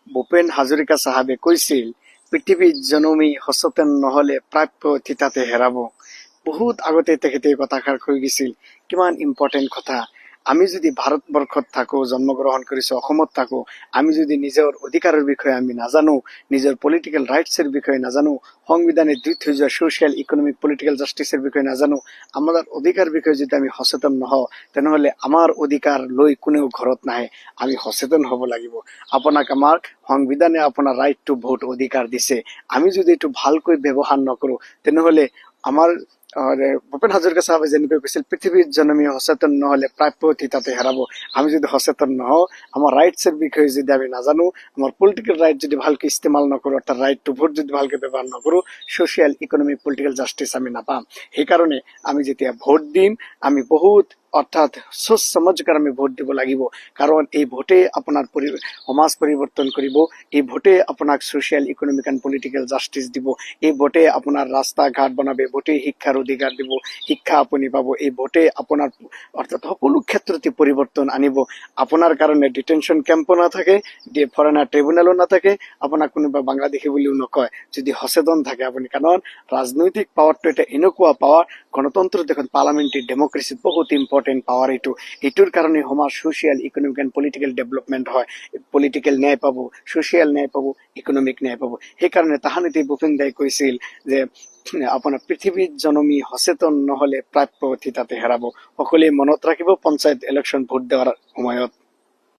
ভূপেন হাজৰিকা চাহাবে কৈছিল, "পৃথিৱীত জনমি সচেতন নহলে প্ৰাপ্য থিতাতে হেৰাব।" বহুত আগতে তেখেতে এই কথাষাৰ কৈ গৈছিল। কিমান ইম্পৰ্টেণ্ট কথা! আমি যদি ভাৰতবৰ্ষত থাকোঁ, জন্মগ্ৰহণ কৰিছোঁ, অসমত থাকোঁ, আমি যদি নিজৰ অধিকাৰৰ বিষয়ে আমি নাজানো, নিজৰ পলিটিকেল ৰাইটছৰ বিষয়ে নাজানো, সংবিধানে দি থৈ যোৱা ছ'চিয়েল, ইকনমিক, পলিটিকেল জাষ্টিছৰ বিষয়ে নাজানো, আমাৰ অধিকাৰ বিষয়ে যদি আমি সচেতন নহওঁ, তেনেহ'লে আমাৰ অধিকাৰ লৈ কোনেও ঘৰত নাহে। আমি সচেতন হ'ব লাগিব। আপোনাক আমাক সংবিধানে আপোনাৰ ৰাইট টু ভোট অধিকাৰ দিছে। আমি যদি এইটো ভালকৈ ব্যৱহাৰ নকৰোঁ, তেনেহ'লে আমাৰ ভূপেন হাজৰিকা চাহাবে যেনেকৈ কৈছিল, "পৃথিৱীত জনমি সচেতন নহ'লে প্ৰাপ্য থিতাতে হেৰাব।" আমি যদি সচেতন নহওঁ, আমাৰ ৰাইটছৰ বিষয়ে যদি আমি নাজানো, আমাৰ পলিটিকেল ৰাইট যদি ভালকৈ ইস্তেমাল নকৰোঁ, অৰ্থাৎ ৰাইট টু ভোট যদি ভালকৈ ব্যৱহাৰ নকৰোঁ, ছ'চিয়েল, ইকনমিক, পলিটিকেল জাষ্টিছ আমি নাপাম। সেইকাৰণে আমি যেতিয়া ভোট দিম, আমি বহুত অৰ্থাৎ सोच समझ कर আমি ভোট দিব লাগিব। কাৰণ এই ভোটে আপোনাৰ সমাজ পৰিৱৰ্তন কৰিব। এই ভোটে আপোনাক social, economic and political justice দিব। এই ভোটে আপোনাৰ ৰাস্তা ঘাট বনাব। এই ভোটে শিক্ষাৰ অধিকাৰ দিব, শিক্ষা আপুনি পাব। এই ভোটে আপোনাৰ অৰ্থাৎ সকলো ক্ষেত্ৰতে পৰিৱৰ্তন আনিব। আপোনাৰ কাৰণে ডিটেনশ্যন কেম্পো নাথাকে, ফৰেনাৰ ট্ৰিবিউনেলো নাথাকে, আপোনাক কোনোবা বাংলাদেশী বুলিও নকয়, যদি সচেতন থাকে আপুনি। কাৰণ ৰাজনৈতিক পাৱাৰটো এটা এনেকুৱা পাৱাৰ, গণতন্ত্ৰ দেখোন, পাৰ্লামেণ্টাৰী ডেমক্ৰেচিত বহুত ইম্পৰ্টেণ্ট পাৱাৰ এইটো। এইটোৰ কাৰণে সমাজ social, economic and political development হয়। পলিটিকেল ন্যায় পাব, ছ'চিয়েল ন্যায় পাব, ইকনমিক ন্যায় পাব। সেইকাৰণে তাহানিতে ভূপেন দাই কৈছিল যে আপোনাৰ "পৃথিৱীত জনমি সচেতন নহলে প্ৰাপ্য থিতাতে হেৰাব।" সকলোৱে মনত ৰাখিব পঞ্চায়ত ইলেকশ্যন ভোট দিয়াৰ সময়ত।